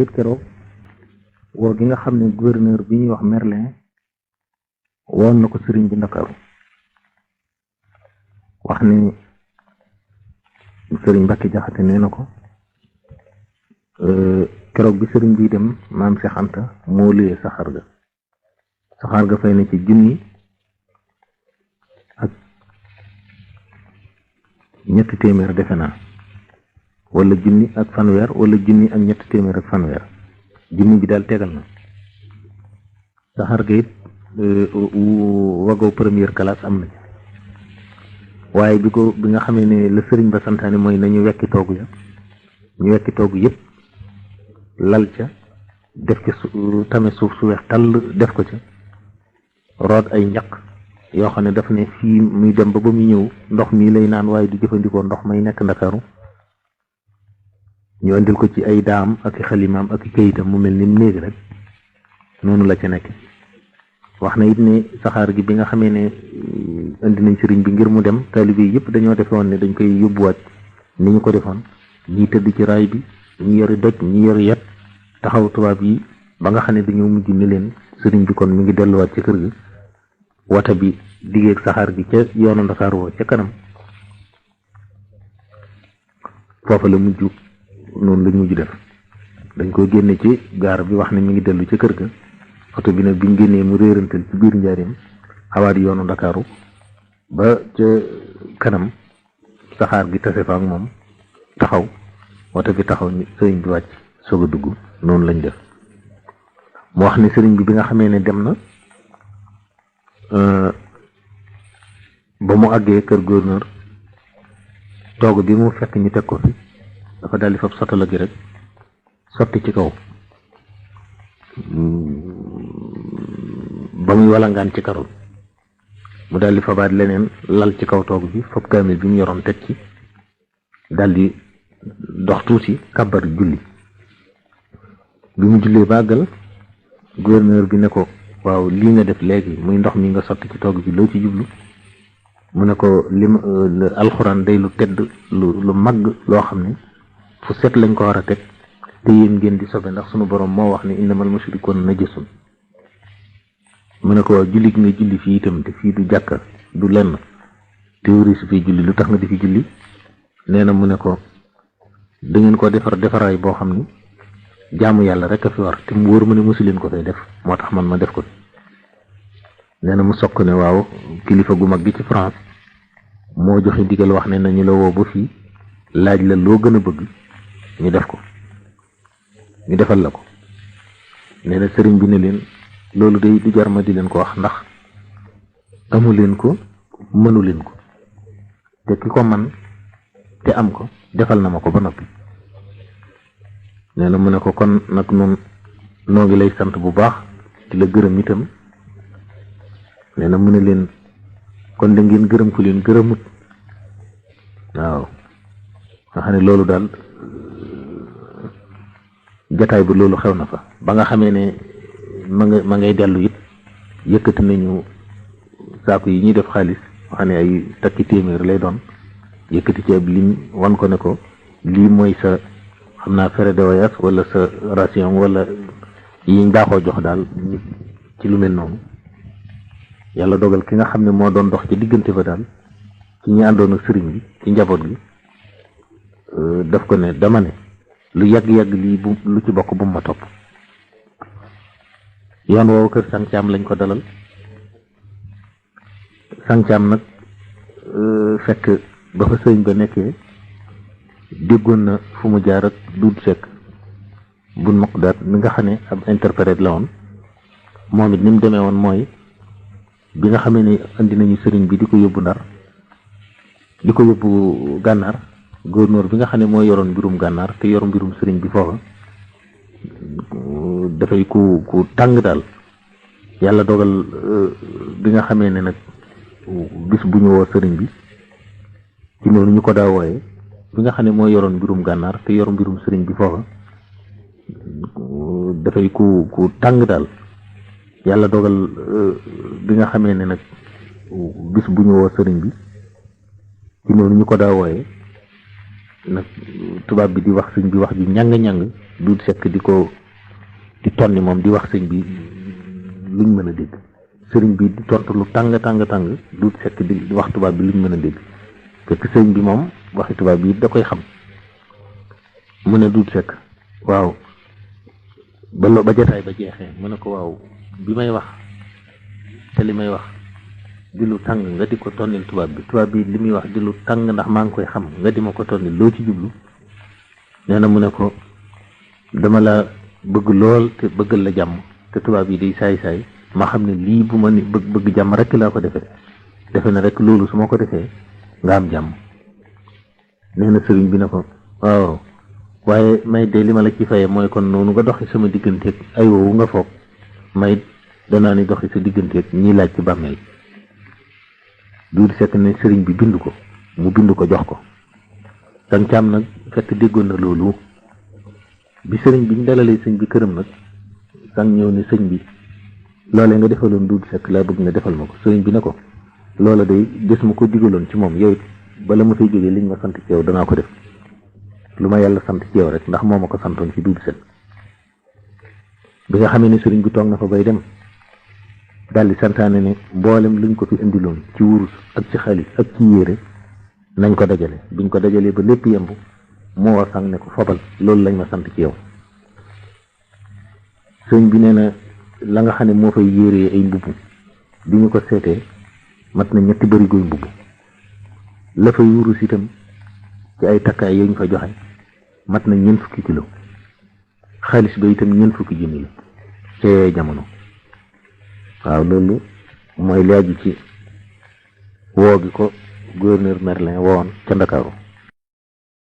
it keroog woo gi nga xam ne gouverneur bi ñuy wax Merlin woon na ko sëriñ bi Ndakaaru wax ni sëriñ Mbacke Jaxate nee na ko keroog bi sëriñ bi dem maam Cheikh Anta moo luyee saxaar ga fay na ci junni ak ñetti téeméer defe naa wala junni ak fanweer wala junni ak ñetti téeméer ak fanweer junni bi daal tegal na saxaar ga it wagoo première classe am na ci waaye bi nga xamee ne la sëriñ ba santaane mooy nañu wekki toogu ya ñu wekki toogu yëpp lal ca def ci tame suuf su weex tàll def ko ca root ay njaq yoo xam ne daf ne fii muy dem ba muy ñëw ndox mii lay naan waaye du jëfandikoo ndox may nekk Ndakaaru ñu andil ko ci ay daam ak i xalimaam ak i kayitam mu mel ni mu néeg rek noonu la ca nekk wax na it ne saxaar gi bi nga xamee ne indi nañ sëriñ bi ngir mu dem taalibe yi yëpp dañoo defe woon ne dañ koy yóbbuwaat ni ñu ko defoon ñii tëdd ci raay bi ñi yori doj ñi yori yet taxaw tubaab yi ba nga xam ne dañoo mujj ni leen sëriñ bi kon mi ngi delluwaat ci kër gi wata bi diggeeg saxaar gi ca yoonu Ndakaaru woo ca kanam foofa la mujj noonu lañ mujj def dañ ko génne ci gaar bi wax ne mi ngi dellu ca kër ga oto bi nag biñ génnee mu réerantal ci biir njaareem xawaat yoonu Ndakaaru ba ca kanam saxaar gi tase fa ak moom taxaw oto bi taxaw ni sëriñ bi wàcc soog a dugg noonu lañ def mu wax ni sëriñ bi nga xamee ne dem na ba mu àggee kër gouverneur toog bi mu fekk ñu teg ko fi dafa daldi fab satala gi rek sotti ci kaw ba muy walangaan ci karul mu daldi fabaat leneen lal ci kaw toog bi fab kaamil bi mu yoroon teg ci daldi dox tuuti kàbbar julli bi mu jullee bàggal gouverneur bi ne ko waaw lii nga def léegi muy ndox mi nga sotti ci toog bi loo ci jublu mu ne ko alxuraan day lu tedd lu mag loo xam ne fu set lañ ko war a teg te yéen ngeen di sobe ndax sunu borom moo wax ne innamal mushrikuuna najasun mu ne ko waaw julli gi nga julli fii itam te fii du jàkka du lenn théorie su fii julli lu tax nga di fi julli nee na mu ne ko da ngeen ko defaraay boo xam ni jaamu yàlla rek a fi war te mu wóor ma ne mosu leen ko fay def moo tax man ma def ko nee na mu sokk ne waaw kilifa gu mag gi ci France moo joxe digal wax ne nañu la woo ba fii laaj la loo gën a bëgg ñu def ko ñu defal la ko nee na sëriñ bi ne leen loolu day du jar ma di leen ko wax ndax amu leen ko mënu leen ko te ki ko man te am ko defal na ma ko ba noppi nee na mu ne ko kon nag noonu noo ngi lay sant bu baax di la gërëm itam nee na mu ne leen kon da ngeen gërëm ku leen gërëmut waaw nga xam ne loolu daal jataay bi loolu xew na fa ba nga xamee ne ma ngay dellu it yëkkati nañu saako yi ñuy def xaalis xam ne ay takki téeméer lay doon yëkkati ci ab lim wan ko ne ko lii mooy sa xam naa frais de voyage wala sa ration wala yiñ daaxoo jox daal ci lu mel noonu yàlla dogal ki nga xam ne moo doon dox ci diggante ba daal ci ñi àndoon ak sëriñ bi ci njaboot gi daf ko ne dama ne lu yàgg-yàgg lii bu lu ci bokk bu ma topp yoon woowu kër Sàncaam lañ ko dalal Sàncaam nag fekk ba fa sëriñ ba nekkee déggoon na fu mu jaar ak duut sekk bun Muqdaat mi nga xam ne ab interprète la woon moom it ni mu demee woon mooy bi nga xamee ne andi nañu sëriñ bi di ko yóbbu Ndar di ko yóbbu Gànnaar gouverneur bi nga xam ne mooy yoroon mbirum Gànnaar te yor mbirum sëriñ bi foofa dafay ku tàng daal yàlla dogal bi nga xamee ne nag bis bu ñu woo sëriñ bi ci noonu ñu ko daa wooye bi nga xam ne mooy yoroon mbirum Gànnaar te yor mbirum sëriñ bi foofa dafay ku tàng daal yàlla dogal bi nga xamee ne nag bis bu ñu woo sëriñ bi ci noonu ñu ko daa wooye nag tubaab bi di wax sëñ bi wax ji ñàng-ñàng Duut Sekk di tonni moom di wax sëñ bi luñ mën a dégg, sëriñ bi di tontu lu tàng Duut Sekk di wax tubaab bi luñ mën a dégg, fekk sëñ bi moom waxi tubaab bi da koy xam. mu ne Duut Sekk waaw ba jataay ba jeexee mu ne ko waaw bi may wax te li may wax di lu tàng nga di ko tonnil tubaab bi li muy wax di lu tàng ndax maa ngi koy xam nga di ma ko tonnil loo ci jublu. nee na mu ne ko dama la bëgg lool te bëggal la jàmm, te tubaab yi day saay ma xam ne lii bu ma ni bëgg jàmm rek laa ko defe na rek loolu su ma ko defee nga am jàmm. nee na sëriñ bi ne ko waaw waaye may de li ma la ci fayee mooy kon noonu nga doxi sama digganteeg ay woowu nga foog may danaa ni doxi sa digganteeg ñiy laaj ci bàmmeel. Duut Sekk ne sëriñ bi bind ko, mu bind ko jox ko. Sang Caam nag fekk déggoon na loolu, bi sëriñ bi ñu dalalee sëñ bi këram nag sang ñëw ne sëñ bi loolee nga defaloon Duut Sekk laa bëgg nga defal ma ko. sëriñ bi ne ko loola day des ma ko digaloon ci moom, yow it bala ma fay jógee liñ ma sant ci yow danaa ko def, lu ma yàlla sant ci yow rek, ndax moo ma ko santoon ci Duut Sekk. bi nga xamee ne sëriñ bi toog na fa bay dem daldi santaane ne mboolem luñ ko fi indiloon ci wurus ak ci xaalis ak ci yére nañ ko dajale. biñ ko dajalee ba lépp yemb moo war sang ne ko fobal loolu lañ ma sant ci yow. sëñ bi nee na la nga xam ne moo fay yéree ay mbubb bi ñu ko seetee mat na 3 barigoy mbubb. la fay wurus itam ci ay takkaay yañ fa joxe mat na 40 kilo. xaalis ba itam 40 junni la ca yooyu jamono. waaw loolu mooy laaju ci woo gi ko gouverneur Merlin woon ca Ndakaaru.